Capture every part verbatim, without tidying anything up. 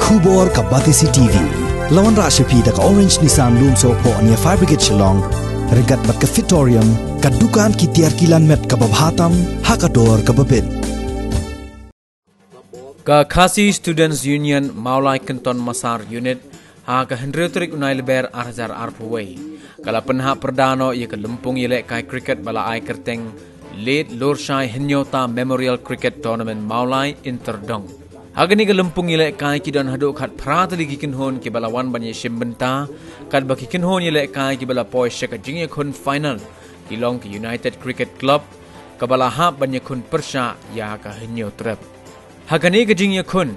Khubor ka Batesi T V. La wanrah sha phi da ka Orange Nissan Lumsohphoh near Fire Brigade Shillong. Ryngkat bad ka Fitorium, ka dukan ki tiar kilan met kaba bha tam ha ka dor kaba bit. Ka Khasi Students Union Mawlai Kynton Massar Unit ha ka hynriew tarik u Nailaber ar hajar arphew wei ka la pynhap pyrda noh ïa ka lympung ïalehkai cricket ba la ai kyrteng Late Lurshai Hynñiewta Memorial Cricket Tournament Mawlai Inter Dong. Ha kane ka lympung ïalehkai ki don haduh khatphra tylli ki kynhun kiba la wan ban ïashim bynta, katba ki kynhun ïalehkai kiba la poi sha ka jingïakhun final ki long ka United Cricket Club, kaba la hap ban ïakhun pyrshah ïa ka Hynñiewtrep. Ha kane ka jingïakhun,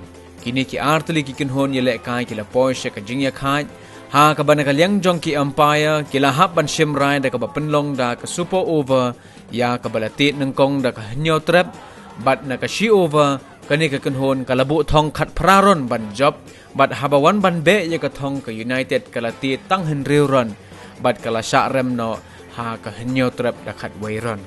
kine ki ar tylli ki kynhun ïalehkai ki la poi sha ka jingïakhaid, ha kaba na ka liang jong ki umpire ki la hap ban shim rai da kaba pynlong da ka super over ïa kaba la tied nyngkong da ka Hynñiewtrep, bad na ka shi over kane ka kynhun ka la buh thong khatphra run ban jop, bad haba wan ban beh ïa ka thong ka United ka la tied tang hynriew run, bad ka la shah rem noh ha ka Hynñiewtrep da khatwei run.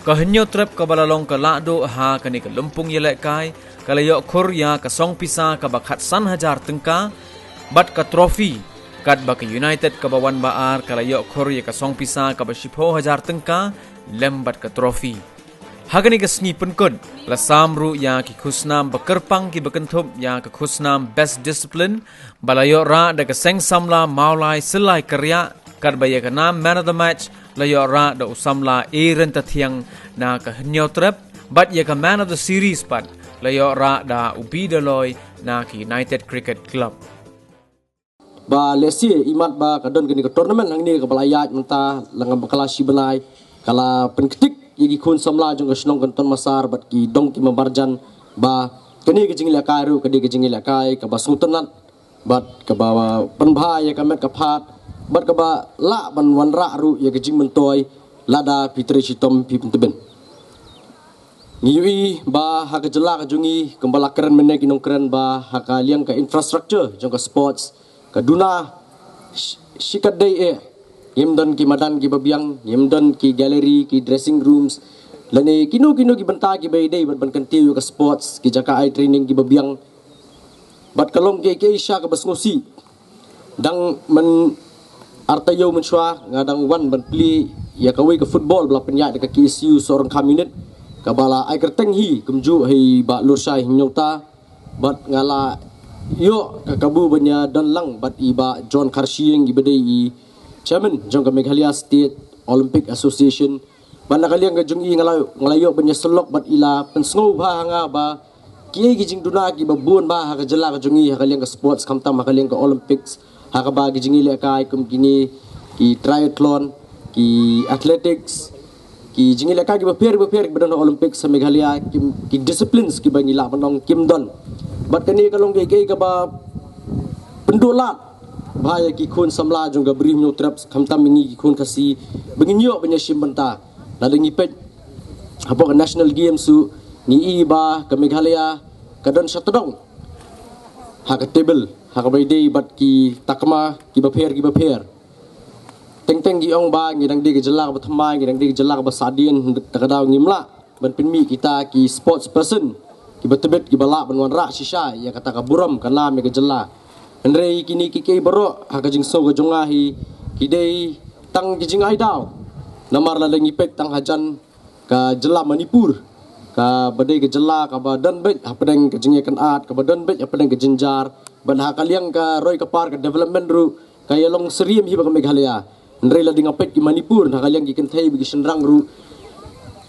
Ka Hynñiewtrep kaba la long ka lahduh ha kane ka lympung ïalehkai ka la ïoh khur ïa ka song pisa kaba khatsan hajar tyngka bad ka trophy, katba ka United kaba wan ba ar ka la ïoh khur ïa ka song pisa kaba shiphew hajar tyngka lem bad ka trophy. Ha kane ka sngi pynkut la sam ruh ïa ki khusnam ba kyrpang kiba kynthup ïa ka khusnam Best Discipline ba la ïoh rah da ka Seng Samla Mawlai Sylai Kyrriah, katba ïa ka nam Man of the Match la ïoh rah da u samla A Ryntathiang na ka Hynñiewtrep, bad ïa ka Man of the Series pat la ïoh rah da u B Daloi na ka United Cricket Club. Ba lehse imat ba ka don kane ka tournament hangne kaba la ïaid mynta la ngam ba ka la shi bnai, ka la pynktik ïa ki khun samla jong ka shnong Kynton Massar bad ki dong ki marjan ba kane ka jingïalehkai ruh ka dei ka jingïalehkai kaba sngewtynnat bad kaba pynbha ïa ka met ka phad bad kaba lah ban wanrah ruh ïa ka jingmyntoi lada phi trei shitom phi pyntbit. Ngi ïohi ba ha ka jylla ka jong ngi kumba la kren mynne ki nongkren ba ha ka liang ka infrastructure jong ka sports ka duna shi-, shikatdei eh. Ngim don ki madan kiba biang, ngim don ki gallery, ki dressing rooms, lane kino kino ki bynta kiba ïadei bad ban kyntiew ïa ka sports, ki jaka ai training kiba biang. Bad ka long kaei kaei sha kaba sngewsih. Dang myn arta ïew mynshuwa nga dang wan ban plie ïa kawei ka football ba la pynïaid da ka K S U Sohryngkham Unit, kaba la ai kyrteng hi kumjuh ha i Bah Lurshai Hynñiewta. Bad nga la ïoh ka kabu ban ïadon lang bad i Bah John Kharshiing iba dei i chairman jong ka Meghalaya State Olympic Association. Bad na ka liang ka jong i nga la, nga la ïoh ban ïasyllok bad i la pynsngew bha ha nga ba kiei ki jingduna kiba bun bha ha ka jylla ka jong i ha ka liang ka sports khamtam ha ka liang ka Olympics, ha kaba ki jingïalehkai kum kine ki triathlon, ki athletics, ki jingïalehkai kiba pher kiba pher kiba don ha Olympics ha Meghalaya, ki, ki disciplines kiba ngi lah ban ong kim don. Bad kane ka long kaei kaei kaba pynduh lad bha ïa ki khun samla jong ka Bri Hynñiewtrep khamtam ïa ngi ki khun Khasi ba ngin ïoh ban ïashim bynta. Lada ngi peit hapoh ka National Games ruh ngi i ba ka Meghalaya ka don shatdong ha ka table ha kaba ïadei bad ki takma kiba pher kiba pher. Teng teng ki ong ba ngi dang dei ka jylla kaba thymmai, ngi dang dei ka jylla kaba sahdien, da ka daw ngim lah ban pynmih kita ki sports person kiba tbit kiba lah ban wanrah shisha ïa kata ka burom ka nam ïa ka jylla. Hynrei kine kiei kiei baroh ha ka jingsngew ka jong nga hi ki dei tang ki jingai daw. Namar lada ngi peit tang hajan ka jylla Manipur kaba dei ka jylla kaba don beit hapdeng ka jingïakynad, kaba don beit hapdeng ka jynjar, bad ha ka liang ka roi ka par ka development ruh ka ïalong syriem hi bad ka Meghalaya. Hynrei lada nga peit ki Manipur na ka liang ki kynthei bad ki shynrang ruh,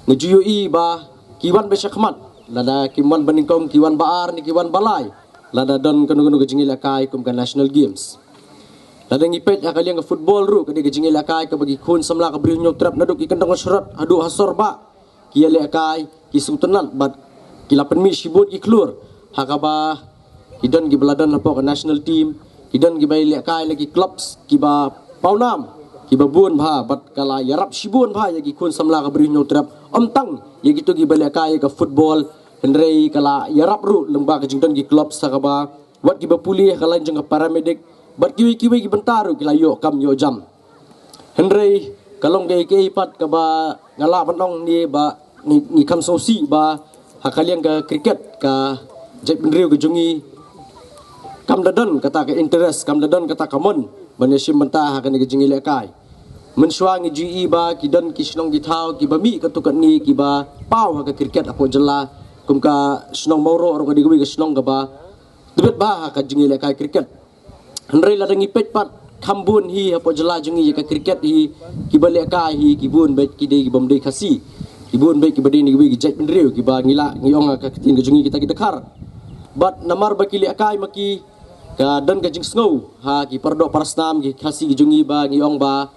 nga ju ïohi ba ki wan beit shakhmat, lada kim wan banyngkong ki wan ba ar ne ki wan ba lai lada don kano kano ka jingïalehkai kum ka National Games. Lada ngi peit ha ka liang ka football ruh ka dei ka jingïalehkai kaba ki khun samla ka Bri Hynñiewtrep naduh ki kyndong shrot haduh ha sor bah ki ïalehkai, ki sngewtynnat bad ki la pynmih shibun ki khlur ha kaba ki don kiba la don hapoh ka national team, ki don kiba ïalehkai la ki clubs kiba pawnam, kiba bun bha bad ka la ïarap shibun bha ïa ki khun samla ka Bri Hynñiewtrep, ym tang ïa kito kiba lehkai ïa ka football, hynrei ka la ïarap ruh lyngba ka jingdon ki clubs ha kaba wat kiba pule ha ka lain jong ka paramedic bad kiwei kiwei ki bynta ruh ki la ïoh kam ïoh jam. Hynrei ka long kaei kaei pat kaba nga lah ban ong ne ba ngi, ngi kham sngewsih ba ha ka liang ka cricket ka jaitbynriew ka jong ngi kam da don kata ka interest, kam da don kata ka mon ban ïa shim bynta ha kane ka jingïalehkai. Mynshuwa ngi ju ïohi ba ki don ki shnong ki thaw kiba mih katto katne kiba paw ha ka cricket hapoh jylla, kum ka shnong Mawroh ruh ka dei kawei ka shnong kaba tbit bha ha ka jingïalehkai cricket. Hynrei lada ngi peit pat, kham bun hi hapoh jylla jong ngi ïa ka cricket hi, kiba lehkai hi ki bun beit ki dei kibym dei Khasi, ki bun beit kiba dei na kiwei ki jaitbynriew, kiba ngi lah ngi ong ha ka ktien ka jong ngi kita ki dkhar. Bad namar ba ki lehkai ma ki, ka don ka jingsngew ha ki paradoh parasnam ki Khasi ki jong ngi ba ngi ong ba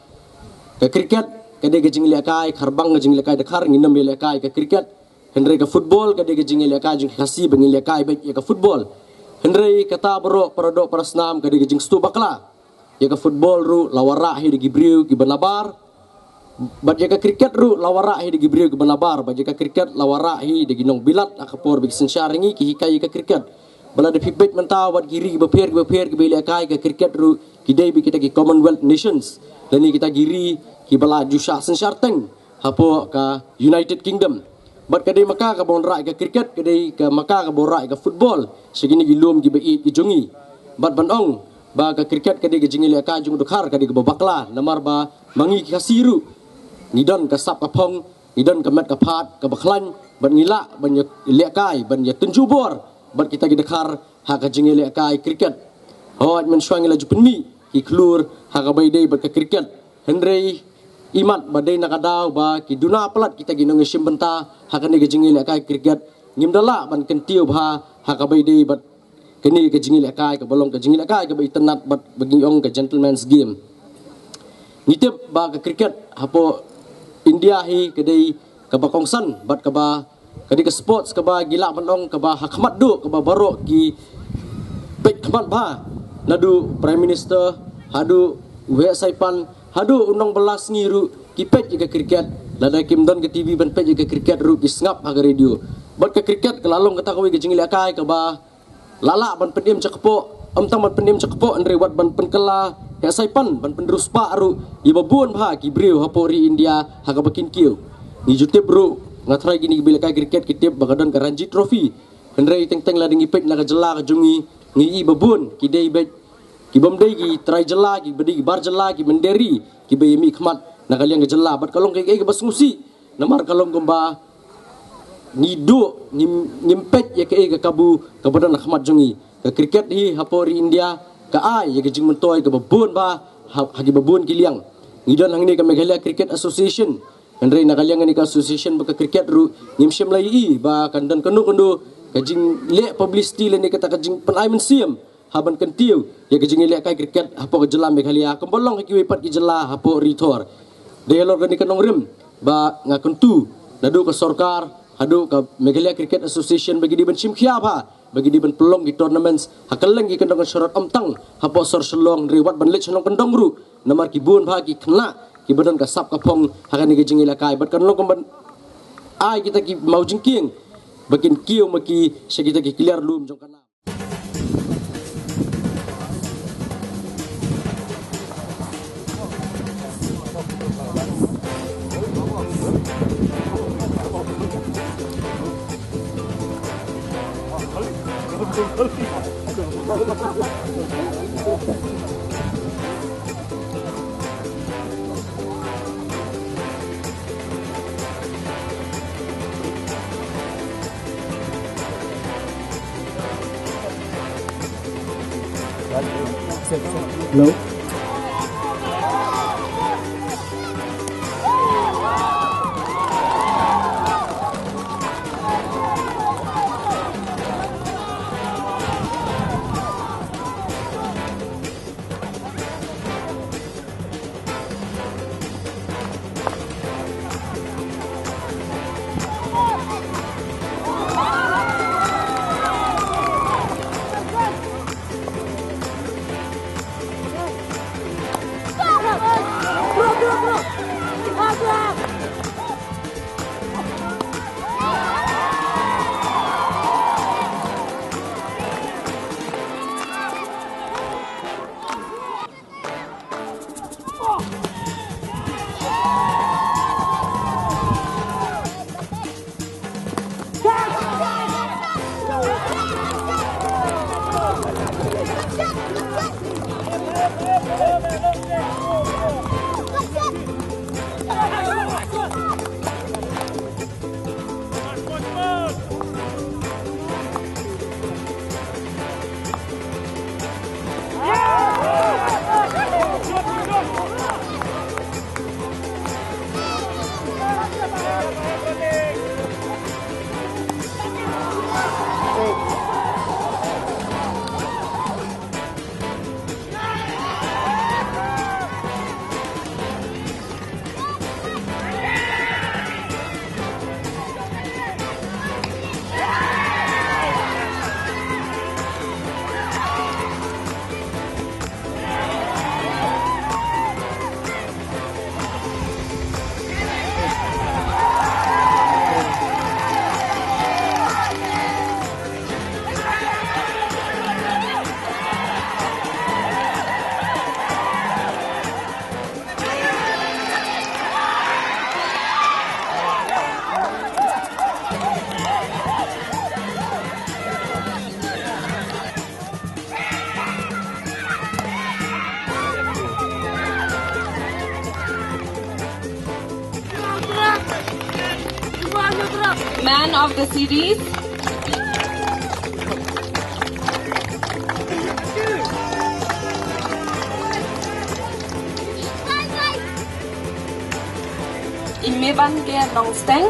ka cricket ka dei ka jinglehkai kharbang, ka jinglehkai dkhar, ngin ym ïalehkai ka cricket. Hynrei ka football ka dei ka jingïalehkai jong ki Khasi ba ngin lehkai beit ïa ka football. Hynrei kata baroh paradoh parasnam ka dei ka jingstad bakla. Ïa ka football ruh la wanrah hi da ki briew kiba nabar. Bad ïa ka cricket ruh la wanrah hi da ki briew kiba nabar. Bad ïa ka cricket la wanrah hi da ki nongbilat ha ka por ba ki synshar ïa ngi ki hikai ïa ka cricket. Ba lada phi peit mynta wat ki ri kiba pher kiba pher kiba ïalehkai ka cricket ruh ki dei beit kita ki Commonwealth nations lane kita ki ri kiba la ju shah synshar teng hapoh ka United Kingdom. Bad ka dei ma ka kaba wanrah ïa ka cricket, ka dei ka ma ka kaba wanrah ïa ka football sha kine ki lum kiba ïeit ki jong ngi. Bad ban ong ba ka cricket ka dei ka jingïalehkai jong u dkhar ka dei kaba bakla, namar ba ma ngi ki Khasi ruh ngi don ka sap ka phong, ngi don ka met ka phad kaba khlaiñ, bad ngi lah ban ïalehkai, ban ïatynjuh bor bad kita ki dkhar ha ka jingïalehkai cricket. Hooid, mynshuwa ngi la ju pynmih ki khlur ha kaba ïadei bad ka cricket. Hynrei imat ba dei na ka daw ba ki duna palat kita ki nongïashim bynta ha kane ka jingïalehkai cricket, ngim da lah ban kyntiew bha ha kaba ïadei bad kane ka jingïalehkai kaba long ka jingïalehkai kaba itynnad bad ba ngi ong ka gentleman's game. Ngi tip ba ka cricket hapoh India hi ka dei kaba kongsan bad kaba, ka dei ka sports kaba ngi lah ban ong kaba ha khmat duh, kaba baroh ki peit khmat bha, naduh Prime Minister haduh u heh saipan haduh u nongbylla sngi ruh ki peit ïa ka cricket. Lada kim don ka T V ban peit ïa ka cricket ruh ki sngap ha ka radio. Bad ka cricket ka la long kata kawei ka jingïalehkai kaba la lah ban pynim sha kpoh, ym tang ban pynim sha kpoh, hynrei wat ban pynkylla heh saipan, ban pynriewspah ruh ïa ba bun bha ki briew hapoh ri India ha kaba kin kiew. Ngi ju tip ruh, nga tharai kine kiba ïalehkai cricket ki tip ba ka don ka Ranji Trophy. Hynrei teng teng lada ngi peit na ka jylla ka jong ngi, ngi ïohi ba bun ki dei beit kibym dei ki trai jylla, kiba dei ki bar jylla, ki mynder ri kiba ïa mih khmat na ka liang ka jylla. Bad ka long kaei kaei kaba sngewsih, namar ka long kumba ngi duh, ngim, ngim peit ïa kaei ka kabu kaba don ha khmat jong ngi. Ka cricket hi hapoh ri India ka ai ïa ka jingmyntoi kaba bun bha ha, ha kiba bun ki liang. Ngi don hangne ka Meghalaya Cricket Association. Hynrei na ka liang kane ka association bad ka cricket ruh ngim shym la ïohi ba kan don kano kano ka jingleh publicity lane kata ka jingpynai mynsiem ha ban kyntiew ïa ka jingïalehkai cricket hapoh ka jylla Meghalaya kumba long ha kiwei pat ki jylla hapoh ri Thor. Dei halor kane ka nongrim ba nga kyntu naduh ka sorkar haduh ka Meghalaya Cricket Association ba ki dei ban shim khia bha, ba ki dei ban pynlong ki tournaments ha kylleng ki kyndong ka sharod, ym tang hapoh sor Shillong, hynrei wat ban leit sha nongkyndong ruh, namar ki bun bha ki khynnah kiba don ka sap ka phong ha kane ka jingïalehkai. Bad kan long kumban ai kita ki maw jingkieng ba kin kiew ma ki sha kita ki kliar lum jong ka nam. Hello. Man of the series. I Meban K Nongsteng.